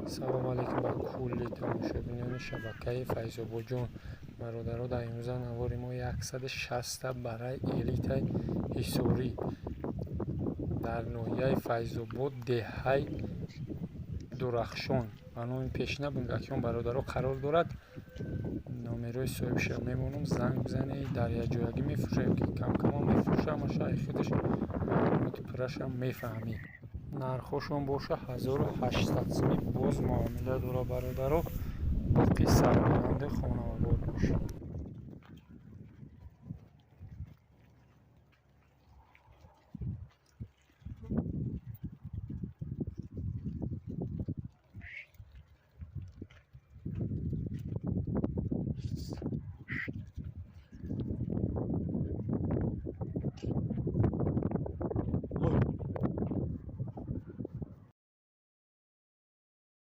Салому алейкум ба кулли тамошобинони шабакаи Файзободжон. Бародаро, дар имрӯза навори мо 160 бараи элитаи Ҳисорӣ дар ноҳияи Файзобод, деҳаи Дурахшон ба номи Пешина Бунгакиён, бародаро, қарор дорад. Номерои соҳибша мемонам, занг бизанед. Дар якҷоягӣ мефурӯшем, ки камкамон мефурӯшам, шаи худаш маълумоти пуррашам мефаҳмӣ. Нархҳошон боша 1800 сомӣ, боз муомила дора, бародаро. Боқӣ сарбаланди хонавобод бошед.